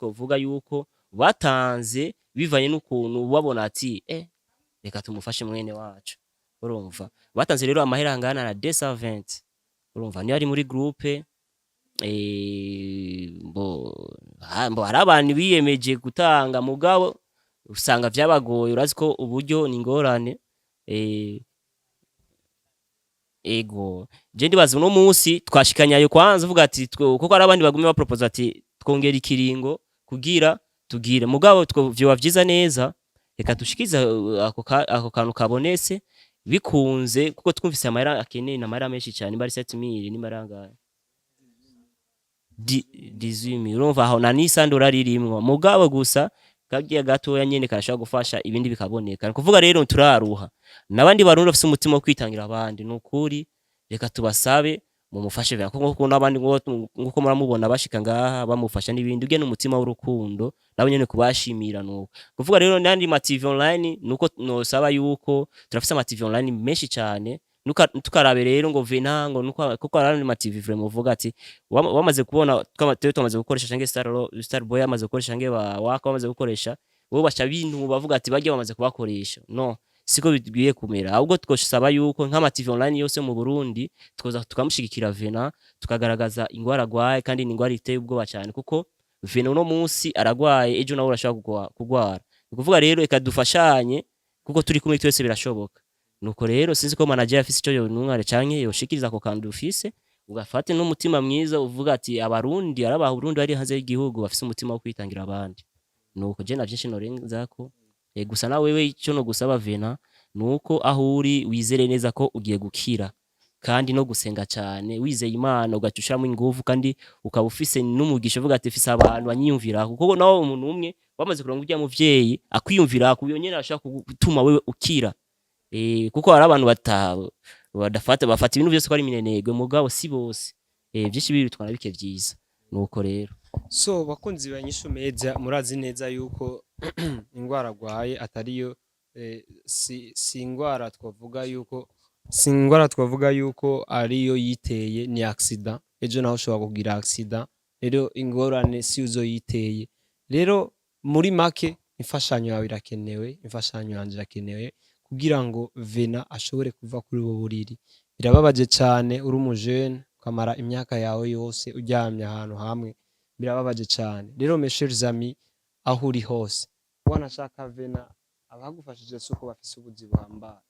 Twovuga yuko batanze bivanye n'ukuntu babona ati reka tumufashe mwene wacu. Urumva, batanze rero amahera angana na 220. Urumva, niyo ari muri groupe mbo hari abantu biyemeje gutanga, mugabo usanga vyabagoye. Urazi ko uburyo ni ingorane. Ego, je ndibaza uno munsi twashikanye ayo kwanza, uvuga ati kuko hari abandi bagumye bapropose ati twongera ikiringo kugira tugire, mugabo vyoba vyiza neza reka dushikize ako kantu kabonetse bikunze, kuko twumvise amahera akeneye ni amahera menshi cyane, nimba ari 7000, nimba ari angahe, 18,000. Urumva aho na n'isandura ririmwo, mugabo gusa kagiye gatoya nyene karashobora gufasha, ibindi bikaboneka. Ni kuvuga rero turaruha n'abandi Barundi bafise umutima wo kwitangira abandi. Ni ukuri, reka tubasabe mumufashe vya kuko nkuko n'abandi nkuko muramubona bashika ngaha bamufasha n'ibindi, ugena umutima w'urukundo nabo nyene kubashimira. Nuko kuvuga rero n'andi ma TV online, nuko nosaba yuko turafise ama TV online menshi cyane, tukarabe rero ngo vena ngo nuko, kuko hari andi ma TV vraiment uvuga ati wamaze kubona twe tumaze gukoresha, canke Star Boy amaze gukoresha, canke ba waka bamaze gukoresha, bo baca bintu bavuga ati barya bamaze kubakoresha. No siko bikwiye kumera, ahubwo twosaba yuko nk'ama TV online yose mu Burundi twoza tukamushigikira Vena, tukagaragaza ingwara agwaye, kandi ni ingwara iteye ubwoba cyane, kuko Vena uno munsi aragwaye, ejo nawe urashobora kugwara. Ni ukuvuga rero reka dufashanye, kuko turi kumwe twese birashoboka. Nuko rero sinzi ko manager afise ico yonungare canke yoshikiriza ako kantu dufise, ugafate n'umutima mwiza uvuga ati Abarundi, ari Abarundi bari hanze y'igihugu bafise umutima wo kwitangira abandi. Nuko je na vyinshi norenzako. Gusa na wewe ico no gusaba Vena nuko aho uri wizere neza ko ugiye gukira, kandi no gusenga cyane wizeye Imana, ugaca ushiramo ingufu, kandi ukaba ufise n'umugisha uvuga ati fise abantu banyiyumvira, kuko nawe umuntu umwe wamaze kuronka urya muvyeyi akwiyumvira kuyo nyene arashaka gutuma wewe ukira. Kuko hari abantu badafata, bafata ibintu byose ko ari minenegwe, mugabo si bose. Byinshi bitwara bike vyiza. Nuko rero So bakunzi ba Inyishu Media, murazi neza yuko ingwara agwaye atariyo si ingwara twavuga yuko ariyo yiteye, ni accident. Ejo naho ushobora kugira accident, rero ingorane si uzoyiteye. Rero muri make imfashanyo yawe irakenewe, imfashanyo yanje irakenewe kugira ngo Vena ashobore kuva kuri ubu buriri. Birababaje cane uri umujene ukamara imyaka yawe yose uryamye ahantu hamwe, birababaje cane. Rero mes chers amis, aho uri hose wanashaka Vena, abagufashije si uko bafise ubuzi buhambaye,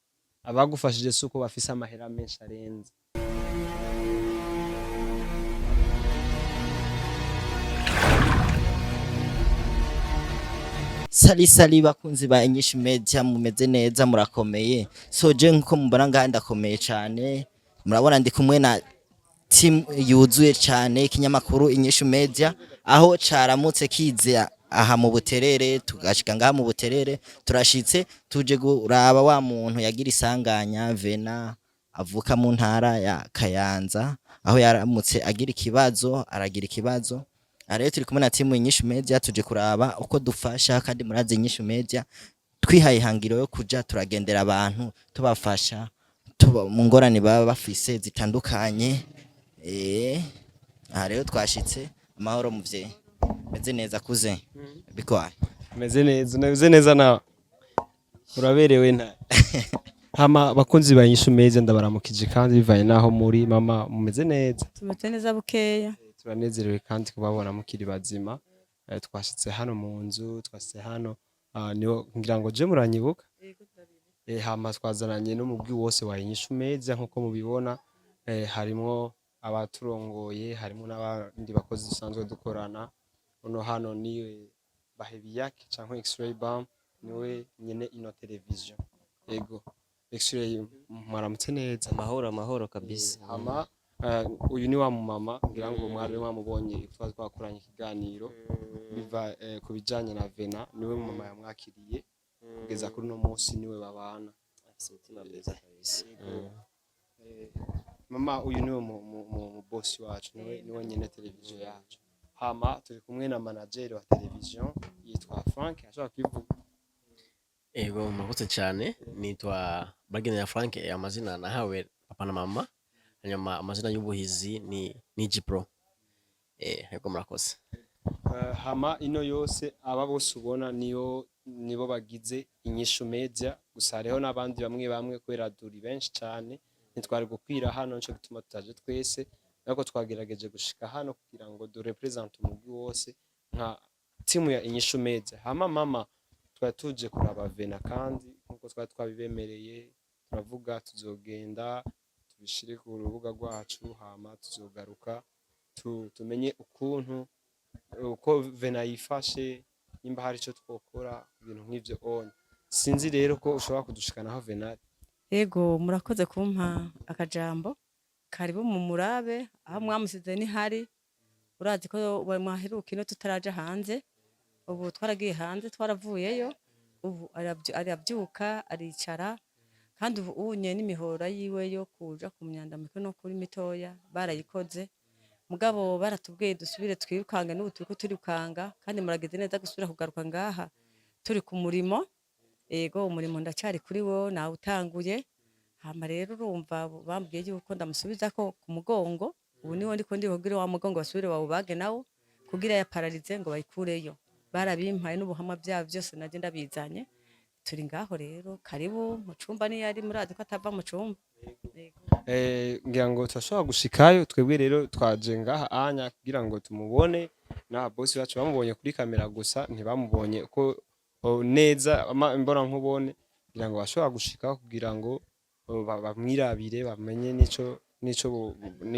abagufashije si uko bafise amahera menshi arenze. Sali sali bakunzi ba Inyishu Media, mumeze neza, murakomeye? So je nkuko mubona ngaha ndakomeye cane, murabona ndi kumwe na team yuzuye cane, ikinyamakuru Inyishu Media aho caramutse kize aha mu Buterere, tugashika ngaha mu Buterere, turashitse tuje kuraba wa muntu yagira isanganya, Vena avuka mu ntara ya Kayanza, aho yaramutse agira ikibazo, aragira ikibazo. Aha rero turi kumwe na timu Inyishu Media, tuje kuraba uko dufasha, kandi murazi Inyishu Media twihaye ihangiro yo kuja turagendera abantu tubafasha tuba mu ngorane baba bafise zitandukanye. Aha rero twashitse amahoro muvyeyi, meze neza kuze bikwaye? Meze neza, meze neza, nawe uraberewe nta hama. Bakunzi ba Inyishu Media, ndabaramukije kandi bivanye naho muri. Mama, mumeze neza? Tumeze neza bukeya. Turanezerewe kandi kubabona mukiri bazima. Twashitse hano mu nzu, twashitse hano niho ngira ngo je muranyibuka. Hama twazananye n'umugwi wose wa Inyishu Media nkuko mubibona, harimwo abaturongoye, harimwo n'abandi bakozi dusanzwe dukorana. Uno hano ni Bahebiyake canke X-ray Bam, niwe nyene ino television. Ego X-ray, mwaramutse neza? Amahoro, amahoro kabisa. Hama uyu ni wa mumama ngira ngo mwari mwamubonye tuba twakoranye ikiganiro biva ku bijanye na Vena, niwe mumama yamwakiriye kugeza kuri uno munsi, niwe babana. Afise umutima mwiza kabisa. Mama, uyu niwe mu boss wacu, niwe nyene televiziyo yacu. Hama turi kumwe na manager wa televiziyo yitwa Frank, ashobora kwivuga. Ego, murakoze cyane. Nitwa Bagenera Frank, amazina nahawe papa na mama, hanyuma amazina y'ubuhizi ni Gpro. Ego, murakoze. Hama ino yose, aba bose ubona niyo nibo bagize Inyishu Media. Gusa hariho n'abandi bamwe bamwe, kubera turi benshi cane ntitwari gukwira hano, nico gituma tutaje twese, ariko twagerageje gushika hano kugira ngo du représente umugwi wose nka timu ya Inyishu Media. Hama mama, twari tuje kuraba Vena, kandi nkuko twari twabibemereye, turavuga tuzogenda tubishire ku rubuga rwacu, hama tuzogaruka tumenye ukuntu uko Vena yifashe, nimba hari ico twokora, ibintu nk'ivyo onye. Sinzi rero ko ushobora kudushikanaho Vena ari. Ego, murakoze kumpa akajambo. Karibu mu murabe aho mwamusize nihari. Urazi ko mwaheruka ino tutaraja hanze, ubu twaragiye hanze, twaravuyeyo. Ubu aravyuka, aricara, kandi ubu unye n'imihora yiwe yo kuja ku myanda mikuru no kuri mitoya barayikoze. Mugabo baratubwiye dusubire twirukange, n'ubu turiko turikanga, kandi muragize neza gusubira kugaruka ngaha turi ku murimo. Ego, umurimo ndacari kuri wo, nawutanguye. Hama rero urumva bambwiye yuko ndamusubizako ku mugongo. Ubu niwo ndiko ndiho kugira wa mugongo basubire bawubage nawo, kugira ya paralysie ngo bayikureyo. Barabimpaye n'ubuhamwa vyabo vyose, naje ndabizanye. Turi ngaho rero, karibu mu cumba niyo ari, murazi ko atava mu cumba. Yego. Ngira ngo turashobora gushikayo twebwe. Rero twaje ngaha anya kugira ngo tumubone, na bosi bacu bamubonye kuri kamera gusa, ntibamubonye ko neza imbona nkubone. Ngira ngo bashobora gushikaho kugira ngo bamwirabire, bamenye nico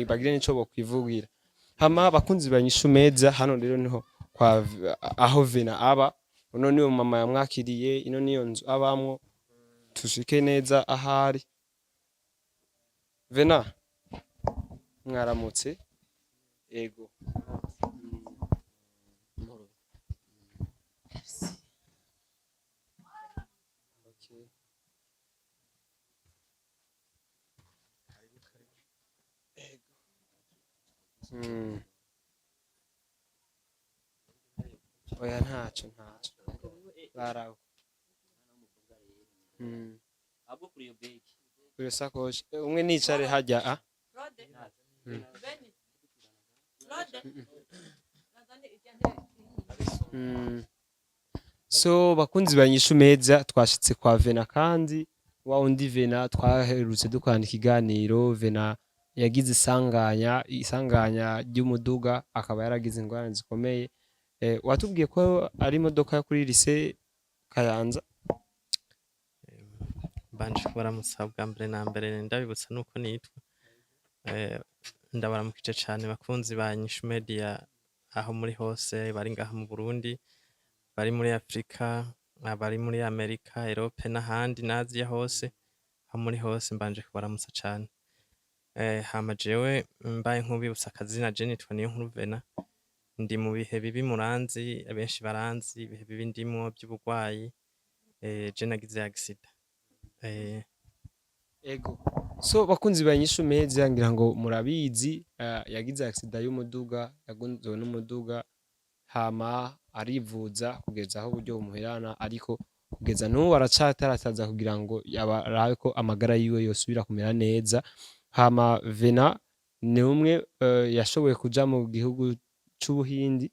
bagire nico bokwivugira. Hama abakunzi ba Inyishu Media, hano rero niho kwa aho Vena aba. Uno niwe mama yamwakiriye, ino niyo nzu abamwo. Tushike neza ahari Vena. Mwaramutse? Ego. Amahoro. Okay. Ego. Oya, ntaco baraho. Ahubwo kuri iyo beki. Kuri sakoshi. Umwe nicare hajya a. So bakunzi ba Inyishu Media, twashitse kwa Vena, kandi wa undi Vena twaherutse dukorana ikiganiro. Vena yagize isanganya ry'umuduga, akaba yaragize ingorane zikomeye. Watubwiye ko ari imodoka yo kuri lycée Kayanza. Mbanje kubaramutsa bwa mbere na mbere, ndabibutsa nuko nitwa. Ndabaramukije cane bakunzi ba Inyishu Media aho muri hose, bari ngaha mu Burundi, bari muri Afrika, abari muri Amerika, Europe n'ahandi na Aziya hose, aho muri hose mbanje kubaramutsa cane. Hama jewe mbaye nk'ubibutsa akazina, je nitwa Niyonkuru Vena, ndi mu bihe bibi, muranzi, abenshi baranzi ibihe bibi ndimwo vy'uburwayi. Je nagize accident. Ego. So bakunzi ba Inyishu Media, ngira ngo murabizi, yagize accident y'umuduga, yagonzwe n'umuduga, hama arivuza kugeza aho uburyo bumuherana, ariko kugeza n'ubu aracatarataza kugira ngo arabe ko amagara yiwe yosubira kumera neza. Hama Vena ni umwe yashoboye kuja mu gihugu c'Ubuhindi,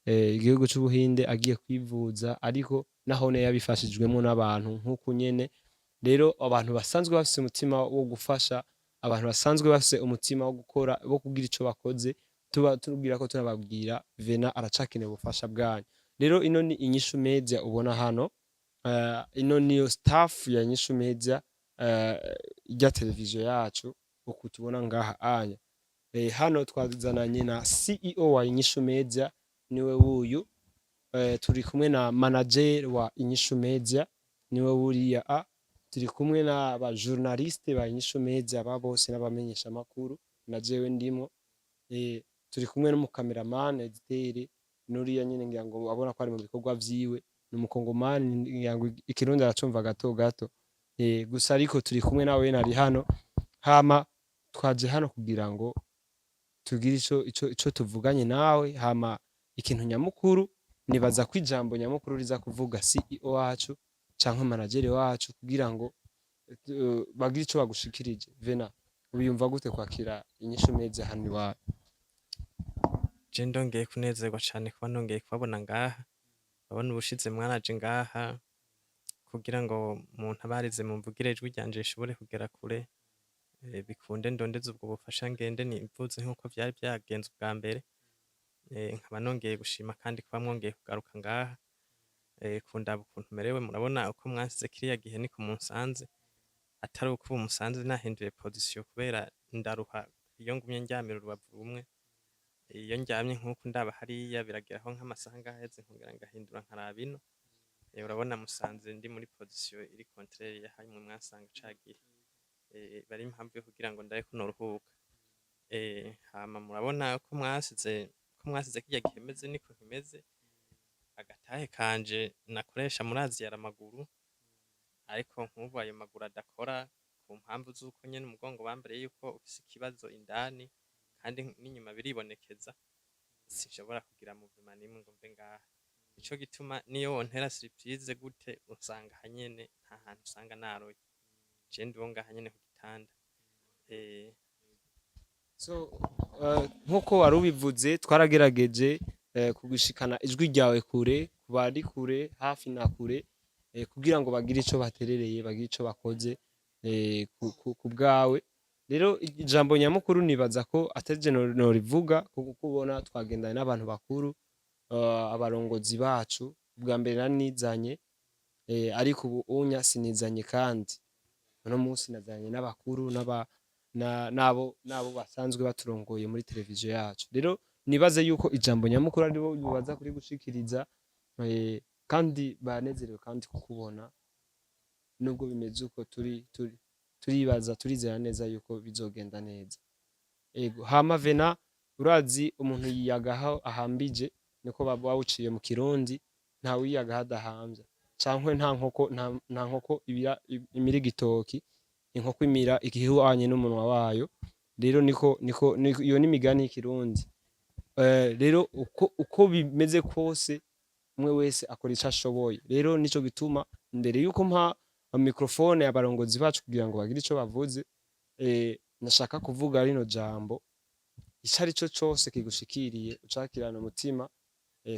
igihugu c'Ubuhinde agiye kwivuza, ariko nahone yabifashijwemwo n'abantu nk'uku nyene. Rero abantu basanzwe bafise umutima wo gufasha, abantu basanzwe bafise umutima wo gukora, wo kugira ico bakoze, tuba tubwira ko tunababwira Vena aracakeneye ubufasha bwanyu. Rero ino ni Inyishu Media ubona hano, ino niyo staff ya Inyishu Media, irya televiziyo yacu uku tubona ngaha anya. Hano twazananye na CEO wa Inyishu Media, niwe wuyu. Turi kumwe na manager wa Inyishu Media, niwe wuriya a. Turi kumwe n'aba journaliste ba Inyishu Media ba bose n'abamenyesha makuru, na jewe ndimo. Turi kumwe n'umukameraman editeur, nuriya nyene, ngira ngo abona ko ari mu bikorwa vyiwe, ni umukongomani, ngira ngo ikirundi aracumva gato gato. Gusa ariko turi kumwe nawe nari hano. Hama twaje hano kugira ngo tugire ico tuvuganye nawe. Hama ikintu nyamukuru, nibaza ko ijambo nyamukuru riza kuvuga CEO wacu canke manager wacu, kugira ngo bagire ico bagushikirije. Vena, wiyumva gute kwakira Inyishu Media hano iwawe? Je ndongeye kunezerwa cane kuba nongeye kubabona ngaha. Urabona ubushize mwaraje ngaha kugira ngo muntabarize, mumvugire ijwi ryanje rishobore kugera kure, bikunde ndondeze ubwo bufasha, ngende nivuze nkuko vyari vyagenze ubwa mbere. Nkaba nongeye gushima kandi kuba mwongeye kugaruka ngaha kundaba ukuntu merewe. Murabona uko mwansize kiriya gihe niko munsanze, atari uko ubu musanze nahinduye position kubera ndaruha iyo ngumye ndyamira urubavu rumwe. Iyo ndyamye nk'uku ndaba hariya, birageraho nk'amasaha ngaheze, nkongera ngahindura nkaraba ino. Urabona musanze ndi muri position iri contraire ya hamwe mwasanga ca gihe. Bari impamvu yo kugira ngo ndabe ko noruhuka. Hama murabona ko mwasize kirya gihe meze niko nkimeze. Agatahe kanje nakoresha, murazi, yari amaguru, ariko nk'ubu ayo maguru adakora ku mpamvu z'uko nyene umugongo bambereye yuko ufise ikibazo indani, kandi n'inyuma biribonekeza. Sinshobora kugira mouvement nimwe ngo mve ngaha. Nico gituma niyo wontera surprise gute, usanga aha nyene, nta hantu usanga naroye. Je ndiwo ngaha nyene ku gitanda. So nkuko wari ubivuze, twaragerageje kugushikana ijwi ryawe kure, ku bari kure, hafi na kure, kugira ngo bagire ico baterereye, bagire ico bakoze ku bwawe. Rero ijambo nyamukuru nibaza ko atari je norivuga, kuko ubona twagendanye n'abantu bakuru, abarongozi bacu. Ubwa mbere naranizanye, ariko ubu unya sinizanye, kandi uno munsi nazanye n'abakuru n'abo basanzwe baturongoye muri televiziyo yacu. Rero nibaze yuko ijambo nyamukuru aribo baza kuri gushikiriza, kandi banezerewe kandi kukubona nubwo bimeze uko. Turi turibaza, turizera neza yuko bizogenda neza. Ego, hama Vena, urazi umuntu yiyagaho ahambije, niko bawuciye mu Kirundi, nta wiyagaho adahambya, cankwe nta nkoko nta nkoko ibira imira igitoki, inkoko imira igihwanye n'umunwa wayo. Rero niko iyo ni imigani y'ikirundi. Rero uko bimeze kose, umwe wese akora ico ashoboye. Rero nico gituma mbere yuko mpa microphone abarongozi bacu kugira ngo bagire ico bavuze, nashaka kuvuga rino jambo: ico ari cyo cose kigushikiriye, ucakirana umutima,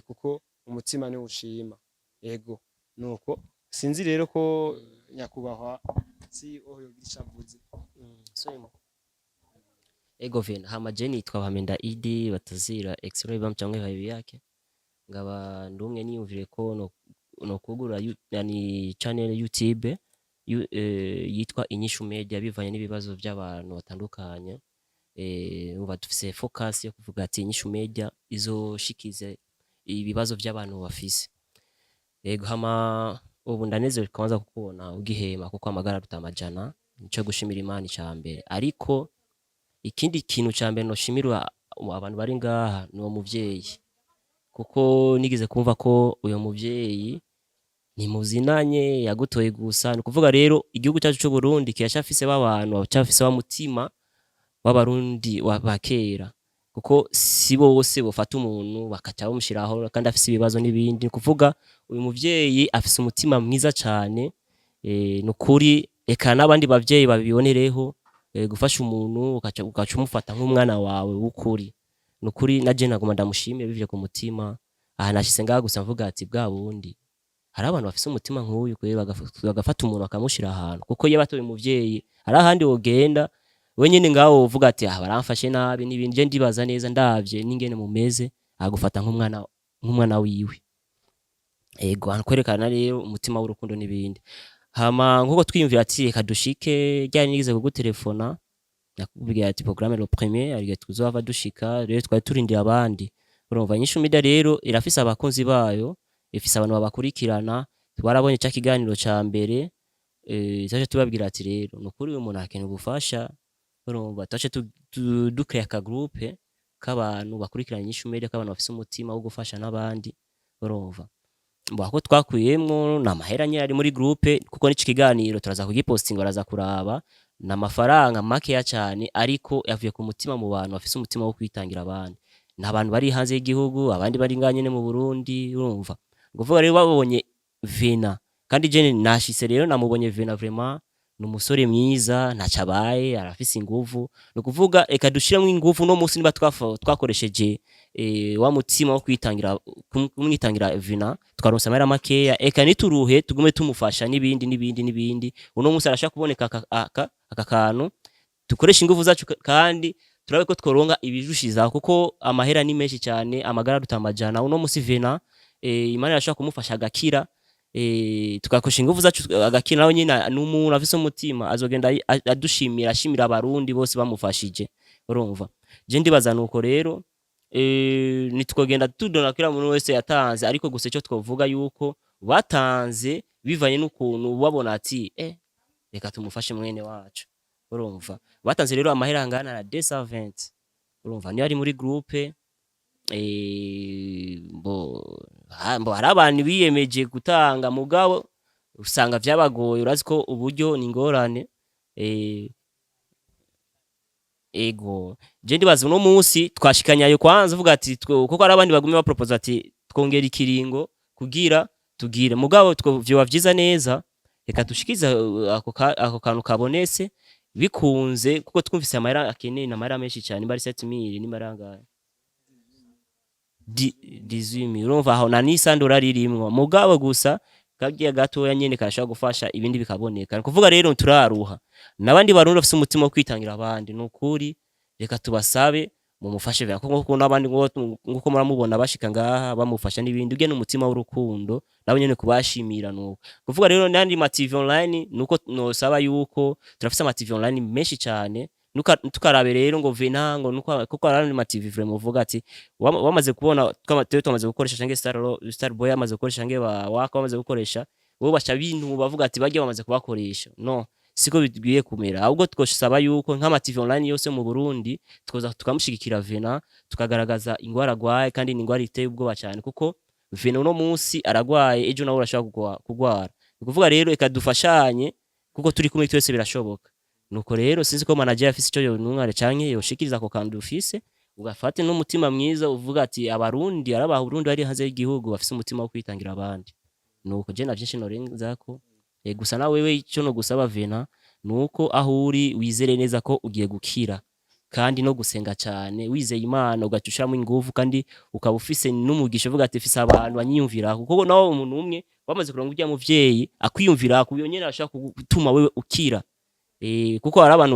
kuko umutima niwo ushima. Ego, nuko sinzi rero ko nyakubahwa CEO yogira ico avuze. Ego Vena, hama je nitwa Bamenda Idi batazira X-ray bam canke babi yake, ngaba ndumwe niyumvire ko no kugura yani channel YouTube yitwa Inyishu Media, bivanye n'ibibazo by'abantu batandukanye. Uba dufise focus yo kuvuga ati Inyishu Media izoshikize ibibazo by'abantu bafise. Ego, hama ubu ndanezerewe kwanza kukubona ugihema, kuko amagara aruta amajana, nico gushimira Imana ica mbere. Ariko ikindi kintu ca mbere noshimira abantu bari ngaha ni uwo muvyeyi, kuko nigeze kumva ko uyo muvyeyi ntimuzinanye, yagutoye gusa. Ni ukuvuga rero igihugu cyacu c'u Burundi kiracafise b'abantu bacafise wa mutima w'Abarundi ba kera, kuko si bose bofata umuntu bakaca bamushiraho kandi afise ibibazo n'ibindi. Ni ukuvuga uyu muvyeyi afise umutima mwiza cane. Ni ukuri, eka n'abandi bavyeyi babibonereho, gufasha umuntu ugaca umufata nk'umwana wawe w'ukuri. Ni ukuri naje naguma ndamushimire bivuye ku mutima. Aha nashitse ngaha gusa mvuga ati bwa bundi hari abantu bafise umutima nk'uyu kweri, bagafata umuntu bakamushira ahantu, kuko iyo batoye umuvyeyi hari ahandi wogenda we nyene ngaho wovuga ati ah, baramfashe nabi n'ibindi. Je ndibaza neza, ndavye n'ingene mumeze, agufata nk'umwana wiwe. Ego, kwerekana rero umutima w'urukundo n'ibindi. Hama nkuko twiyumvira ati reka dushike ryari, nigeze kugutelefona nakubwira ati programme le premier ariyo tuzohava dushika. Rero twari turindiye abandi. Urumva Inyishu Media rero irafise abakunzi bayo, ifise abantu babakurikirana. Twarabonye ca kiganiro ca mbere, twaje tubabwira ati rero nukuri uyu muntu akeneye ubufasha. Urumva twaje dukreya aka groupe k'abantu bakurikirana Inyishu Media, k'abantu bafise umutima wo gufasha n'abandi. Urumva ko twakuyemwo ni amahera nyene ari muri groupe, kuko n'ico kiganiro turaza kugipostinga, baraza kuraba. Ni amafaranga makeya cane, ariko yavuye ku mutima, mu bantu bafise umutima wo kwitangira abandi. Ni abantu bari hanze y'igihugu, abandi bari ngaha nyene mu Burundi. Urumva nguvuga rero babonye Vena, kandi je nashitse rero namubonye Vena, vraiment Ni umusore mwiza, ntaco abaye, arafise inguvu. Ni ukuvuga reka dushiremwo inguvu no musi niba twakoresheje wa mutima wo kwitangira kumwitangira Vina, tukaronsa amahera makeya, eka nituruhe, tugume tumufasha n'ibindi n'ibindi n'ibindi. Uno musi arashaka kuboneka aka kantu, dukoreshe inguvu zacu kandi turabe ko tworonka ibirushizaho, kuko amahera ni menshi cyane, amagara aruta amajana. Uno musi Vena, Imana irashobora kumufasha agakira, tugakoresha inguvu zacu agakira. Nawe nyine ni umuntu afise umutima, azogenda adushimira, ashimira Abarundi bose bamufashije. Urumva, je ndibaza nuko rero nitwogenda tudona kila muntu wese yatanze, ariko gusa icyo twovuga yuko batanze bivanye n'ukuntu babona ati reka tumufashe mwene wacu. Urumva, batanze rero amahera angana na 220. Urumva, niyo ari muri groupe, mbo hari abantu biyemeje gutanga, mugabo usanga vyabagoye. Urazi ko uburyo ni ingorane. Ego, je ndibaza uno munsi twashikanye ayo kwanza, uvuga ati kuko hari abandi bagumye bapropose ati twongera ikiringo kugira tugire, mugabo vyoba vyiza neza reka dushikize ako kantu kabonetse bikunze, kuko twumvise amahera akeneye ni amahera menshi cyane, nimba ari 7000, nimba ari angahe, 18,000. Urumva, aho na n'isandura ririmwo, mugabo gusa kagiye gatoya nyene karashobora gufasha ibindi bikaboneka. Ni kuvuga rero turaruha n'abandi Barundi bafise umutima wo kwitangira abandi. Ni ukuri reka tubasabe mumufashe vya kuko n'abandi nkuko muramubona bashika ngaha bamufasha n'ibindi, uge n'umutima w'urukundo nabo nyene kubashimira. Nuko kuvuga rero n'andi ma TV online, nuko nosaba yuko turafise ama TV online menshi cyane, tukarabe rero ngo Vena ngo nuko, kuko hari andi ma TV vraiment uvuga ati wamaze kubona twe tumaze gukoresha, canke Star Boy amaze gukoresha, canke ba waka bamaze gukoresha, bo baca bintu bavuga ati bagiye bamaze kubakoresha. No siko bikwiye kumera, ahubwo twosaba yuko nk'ama TV online yose mu Burundi twoza tukamushigikira Vena, tukagaragaza ingwara agwaye, kandi ni ingwara iteye ubwoba cyane, kuko Vena uno munsi aragwaye, ejo nawe urashobora kugwara. Ni ukuvuga rero reka dufashanye, kuko turi kumwe twese birashoboka. Nuko rero sinzi ko manager afise ico yonungare canke yoshikiriza ako kantu dufise, ugafate n'umutima mwiza uvuga ati Abarundi arabaha Burundi bari hanze y'igihugu bafise umutima wo kwitangira abandi. Nuko je na vyinshi norenzako, gusa na wewe ico no gusaba Vena nuko aho uri wizere neza ko ugiye gukira, kandi no gusenga cyane wizeye Imana, ugaca ushiramo inguvu, kandi ukaba ufise n'umugisha uvuga ati fise abantu banyiyumvira, kuko nawe umuntu umwe wamaze kuronka urya muvyeyi akwiyumvira kuyo nyene arashaka gutuma wewe ukira, kuko hari abantu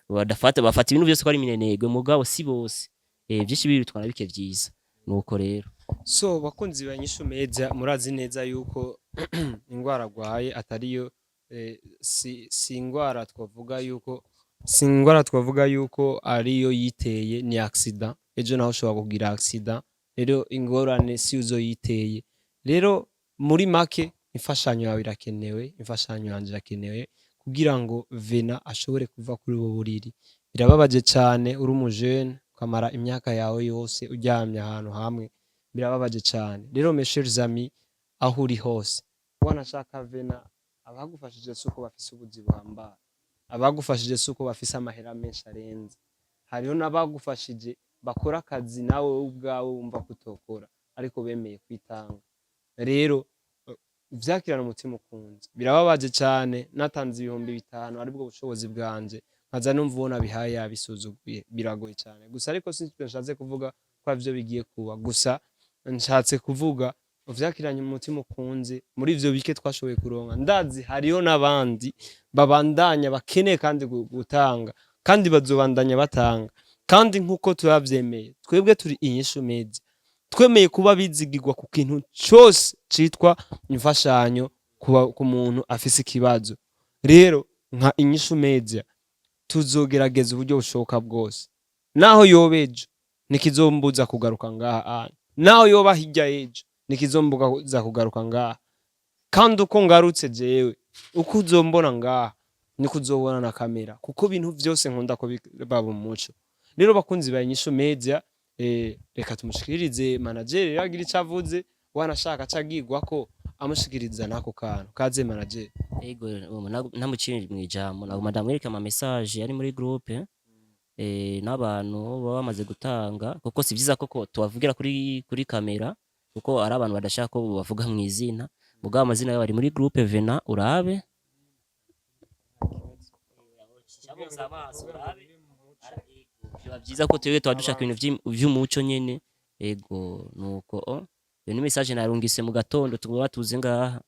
badafata, bafata ibintu byose ko ari minenegwe, mugabo si bose. Byinshi biri bike vyiza. Nuko rero So bakunzi ba Inyishu Media, murazi neza yuko ingwara agwaye atariyo, si ingwara twavuga yuko ariyo yiteye, ni accident. Ejo naho ushobora kugira accident, rero ingorane si uzoyiteye. Rero muri make imfashanyo yawe irakenewe, imfashanyo yanje irakenewe kugira ngo Vena ashobore kuva kuri ubu buriri. Birababaje cane uri umujene ukamara imyaka yawe yose uryamye ahantu hamwe, birababaje cane. Rero mes chers amis, aho uri hose, wanashaka Vena, abagufashije si uko bafise ubuzi buhambaye, abagufashije si uko bafise amahera menshi arenze. Hariho n'abagufashije bakora akazi nawe ubwawe wumva ko utokora, ariko bemeye kwitanga. Rero uvyakirane umutima ukunze. Birababaje cane natanze 5000 aribwo bushobozi bwanje, nkaza numva uwo nabihaye yabisuzuguye, biragoye cane. Gusa ariko sinivyo nshatse kuvuga ko arivyo bigiye kuba, gusa nshatse kuvuga uvyakiranye umutima ukunze. Muri ivyo bike twashoboye kuronka, ndazi hariho n'abandi babandanya bakeneye kandi gutanga, kandi bazobandanya batanga. Kandi nkuko turavyemeye, twebwe turi Inyishu Media, twemeye kuba bizigirwa ku kintu cose citwa imfashanyo ku muntu afise ikibazo. Rero nka Inyishu Media tuzogerageza uburyo bushoboka bwose, naho yoba ejo ntikizombuza kugaruka ngaha anya, naho yoba hirya y'ejo ntikizombuza kugaruka ngaha. Kandi uko ngarutse jewe, uko uzombona ngaha niko uzobona na kamera, kuko ibintu vyose nkunda ko biba mu muco. Rero bakunzi ba Inyishu Media, reka tumushikirize manager rero agira ico avuze, wanashaka acagirwa ko amushikiriza n'ako kantu kaze. Manager. Ego, ntamuciye mw'ijambo, naguma ndamwereka ama message yari muri groupe, n'abantu baba bamaze gutanga, kuko si vyiza koko tubavugira kuri kamera, kuko ari abantu badashaka ko bavuga mw'izina, mugabo amazina yabo ari muri groupe. Vena, urabe. Konsa amaso urabe. Biba byiza ko twebwe tuba dushaka ibintu vy'umuco nyene. Ego, nuko o iyo ni message narungise mu gatondo, tuguma tuze ngaha.